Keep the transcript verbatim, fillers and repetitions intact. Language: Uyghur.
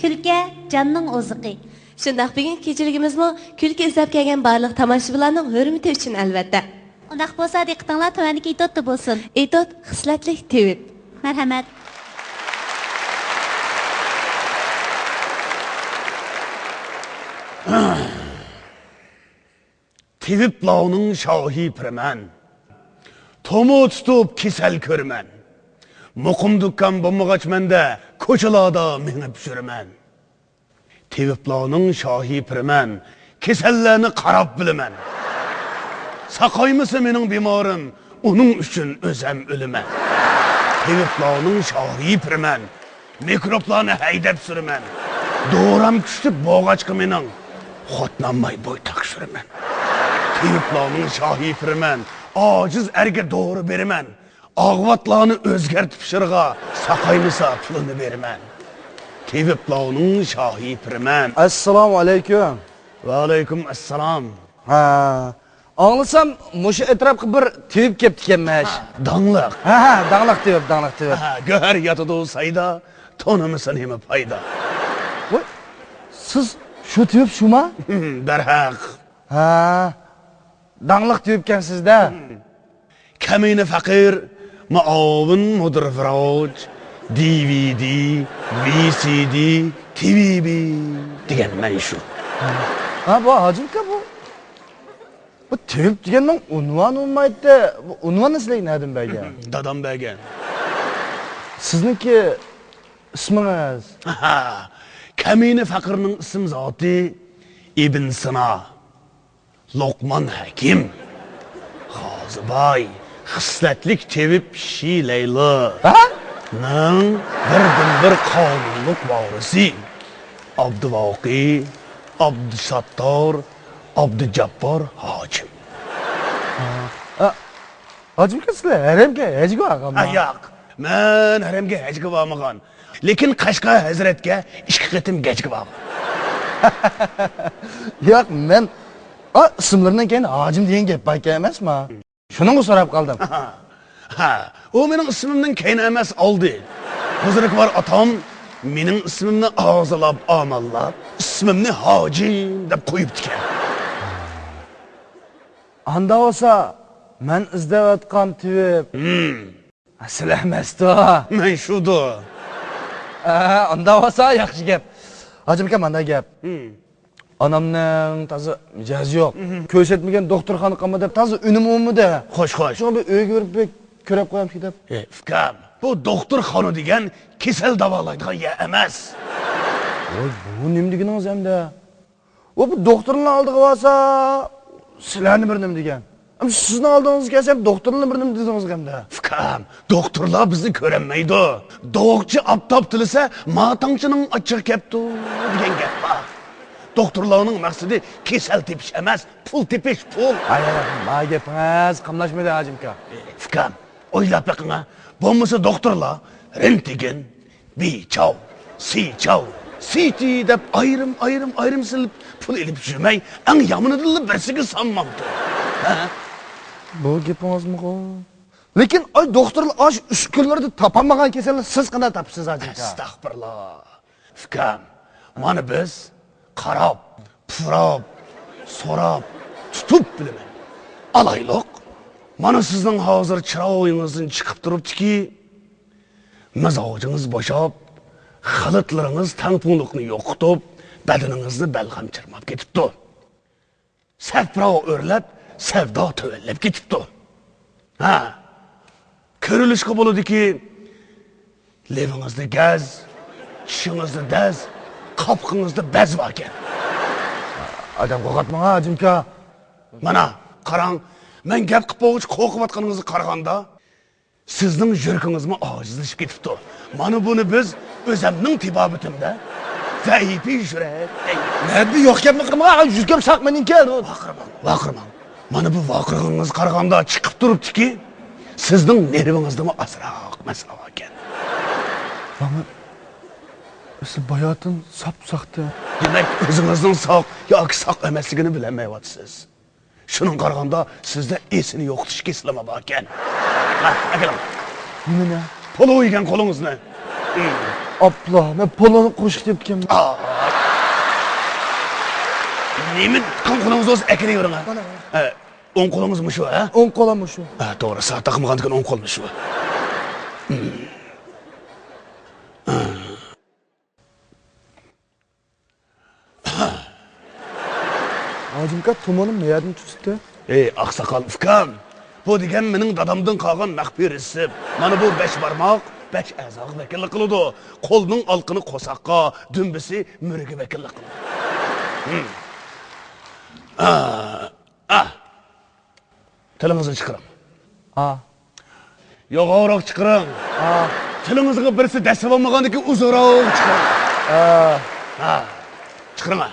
كۈلكە جاننىڭ ئوزۇقى. شۇنداق، بۈگۈنكى كېچىلىكىمىزمۇ كۈلكە ئىزدەپ كەلگەن بارلىق تاماشىبىنلارنىڭ ھۆرمىتى ئۈچۈن، ئەلۋەتتە. ئۇنداق بولسا، دىققىتىڭلار تۆۋەندىكى ئېتوتتا بولسۇن. ئېتوت، خىسلەتلىك تېۋىپ. مەرھەمەت. تېۋىپلارنىڭ شاھى پىرىمەن، تومۇر تۇتۇپ كېسەل كۆرىمەن. مۇقىم دۇكان بولمىغاچ مەندە، كوچىلاردا مېڭىپ يۈرىمەن. تېۋىپلارنىڭ شاھى پىرىمەن، كېسەللەرنى قاراپ بىلىمەن. ساقايمىسا مېنىڭ بىمارىم، ئۇنىڭ ئۈچۈن ئۆزەم ئۆلىمەن. تېۋىپلارنىڭ شاھى پىرىمەن، مىكروبلارنى ھەيدەپ سۈرىمەن. دورام كۈچلۈك بولغاچقا مېنىڭ، خوتۇنالماي بويتاق سۈرىمەن. تېۋىپلارنىڭ شاھى پىرىمەن، ئاجىز ئەرگە دورا بېرىمەن. ئاغۋاتلارنى ئۆزگەرتىپ شىرغا، ساقايمىسا پۇلىنى بېرىمەن. تېۋىپلارنىڭ شاھى پىرىمەن. ئەسسالامۇ ئەلەيكۇم. ۋەئەلەيكۇم ئەسسالام. ھە، ئاڭلىسام، مۇشۇ ئەتراپقا بىر تېۋىپ كەپتىكەنمىش. ھە، داڭلىق. ھە، ھە، داڭلىق تېۋىپ، داڭلىق تېۋىپ. ھە، گۆھەر ياتىدۇ سايدا، تونۇمىسا نېمە پايدا؟ ۋاي، سىز شۇ تېۋىپ شۇما؟ دەرھەق. ھە، داڭلىق تېۋىپكەنسىز-دە. كەمىنە پەقىر، مۇئاۋىن مۇدىر ۋىراچ، دى ۋى دى، ۋى سى دى، تى ۋى بى دېگەن مەن شۇ. ھە، بۇ ھاجىم ئاكا بۇ. بۇ تېۋىپ دېگەننىڭ ئۇنۋانى بولمايتتى. بۇ ئۇنۋاننى سىلەرگە نەدىن بەرگەن؟ دادام بەرگەن. سىزنىڭكى ئىسمىڭىز؟ ھا، كەمىنە پەقىرنىڭ ئىسىم زاتى ئىبن سىنا. لوقمان ھەكىم، قازىباي، خىسلەتلىك تېۋىپ شى لەيلا ھە؟ نىڭ بىردىنبىر قانۇنلۇق ۋارىسى ئابدۇۋاقى، ئابدۇساتتار، ئابدۇجاببار ھاجىم. ھە، ھاجىم ئاكا، سىلەر ھەرەمگە ھەجگە بارغانما؟ ھە، ياق. مەن ھەرەمگە ھەجگە بارمىغان. لېكىن قەشقەر ھەزرەتكە ئىككى قېتىم گەجگە بارغان. ياق، مەن، ئا، ئىسىملىرىنىڭ كەينىدە ھاجىم دېگەن گەپ باركەن ئەمەسما؟ شۇنىڭغا سوراپ قالدىم. ھە، ئۇ مېنىڭ ئىسمىمنىڭ كەينى ئەمەس، ئالدى. بۇزرۇكۋار ئاتام مېنىڭ ئىسمىمنى ئاغزىلاپ، ئامانلاپ، ئىسمىمنى ھاجىم دەپ قويۇپتىكەن. ئاندا بولسا، مەن ئىزدەۋاتقان تېۋىپ. ھىم. سىلەر ئەمەستۇ؟ مەن شۇدۇ. ھە، ئاندا بولسا ياخشى گەپ. ھاجىم ئاكا، مانداق گەپ. ھىم. ئانامنىڭ تازا مىجەزى يوق. ھىم. كۆرسەتمىگەن دوختۇرخانا قالمىدى دەپ تازا ئۈنۈم بولمىدى. خوش، خوش. شۇڭا بىر ئۆيگە بېرىپ بىر كۆرۈپ قويامسىكىن دەپ. ئەي، ئۇكام، بۇ دوختۇرخانا دېگەن كېسەل داۋالايدىغان يەر ئەمەس. ۋاي، بۇ نېمە دېگىنىڭىز ئەمدى؟ ئۇ بۇ دوختۇرنىڭ ئالدىغا بارسا، سىلەرنى بىر نېمە دېگەن. ئەمما سىزنىڭ ئالدىڭىزغا كەلسە، دوختۇرنى بىر نېمە دېدىڭىز ئەمدى. ئۇكام، دوختۇرلار بىزنى كۆرەلمەيدۇ. دوغچى ئاپتاپ تىلىسە، ماتاڭچىنىڭ ئاچچىقى كەپتۇ دېگەن گەپ بار. دوختۇرلارنىڭ مەقسىتى كېسەل تېپىش ئەمەس، پۇل تېپىش، پۇل. ھاي، ھاي، ھاي، ما گېپىڭىز قاملاشمىدى، ھاجىم ئاكا. ئۇكام، ئويلاپ بېقىڭا، بولمىسا دوختۇرلار رېنتگېن، بى چاۋ، سى چاۋ، سى تى دەپ ئايرىم، ئايرىم، ئايرىم سېلىپ پۇل ئېلىپ يۈرمەي، ئەڭ يامىنىدىنلا بىرسىگە سانمامتى؟ ھە؟ بۇ گېپىڭىزمىغۇ؟ لېكىن، ئاي، دوختۇرلار ئاشۇ ئۈچ كۈنلىرىدە تاپالمىغان كېسەلنى سىز قانداق تاپىسىز، ھاجىم ئاكا؟ ئەستەغپۇرۇللا. ئۇكام، مانا بىز قاراپ، پۇراپ، سوراپ، تۇتۇپ بىلىمەن. ئالايلۇق، مانا سىزنىڭ ھازىر چىرايىڭىزدىن چىقىپ تۇرۇپتۇكى، مىزاجىڭىز بوشاپ، خىلىتلىرىڭىز تەڭپۇڭلۇقنى يوقىتىپ، بەدىنىڭىزنى بەلغەم چىرماپ كېتىپتۇ. سەپراۋا ئۆرلەپ، سەۋدا تۆۋەنلەپ كېتىپتۇ. ھە، كۆرۈلۈشكە بولىدۇكى، لېۋىڭىزدە گەز، چىشىڭىزدە دەز، قاپىقىڭىزدا بەز باركەن. ئادەم قورقۇتماڭ، ھاجىم ئاكا. مانا، قاراڭ، مەن گەپ قىلىپ بولغۇچە قورقۇۋاتقىنىڭىزغا قارىغاندا، سىزنىڭ يۈرىكىڭىزمۇ ئاجىزلىشىپ كېتىپتۇ. مانا بۇنى بىز ئۆزەمنىڭ تېبابىتىمدە زەئىپىي يۈرەك دەيمىز. نەدە يوق گەپنى قىلمىغان، يۈز گەپ ساق مېنىڭكى. ۋارقىرىماڭ، ۋارقىرىماڭ. مانا بۇ ۋارقىرىغىنىڭىزغا قارىغاندا چىقىپ تۇرۇپتۇكى، سىزنىڭ نېرۋىڭىزدىمۇ ئازراق مەسىلە باركەن. مانا، ئەسلى باياتىن ساپ ساقتى. دېمەك، ئۆزىڭىزنىڭ ساق ياكى ساق ئەمەسلىكىنى بىلەلمەيۋاتىسىز. شۇنىڭغا قارىغاندا، سىزدە ئېسىنى يوقىتىش كېسىلىمۇ باركەن. ھە، ئەكېلىڭ. نېمىنى؟ پولۇ يېگەن قولىڭىزنى. ئاپلا، مەن پولونى قوشۇپ كېتىپتىكەنمەن. ئا. نېمە قىلغان قولىڭىز بولسا ئەكېلىۋېرىڭ، ھە. مانا، مانا. ھە، ئوڭ قولىڭىز مۇشۇ، ھە؟ ئوڭ قولۇم مۇشۇ. ھە، توغرا، سائەت تاقىمىغاندىكىن ئوڭ قول مۇشۇ. ھاجىمكا، تومۇرۇم نەدىن تۇتۇپتۇ؟ ئەي، ئاقساقال ئۇكام، بۇ دېگەن مېنىڭ دادامدىن قالغان مەخپىي رېتسېپ. مانا بۇ بەش بارماق، بەش ئەزاغا ۋەكىللىك قىلىدۇ. قولنىڭ ئالىقىنى قورساققا، دۈمبىسى مۈرىگە ۋەكىللىك قىلىدۇ. ھىم. ئا، ئا. تىلىڭىزنى چىقىرىڭ. ئا. يوغانراق چىقىرىڭ. ئا. تىلىڭىزغا بىرسى دەسسەپ ئالمىغاندىكىن ئۇزۇنراق چىقىرىڭ. ئا. ھا. چىقىرىڭ، ھا.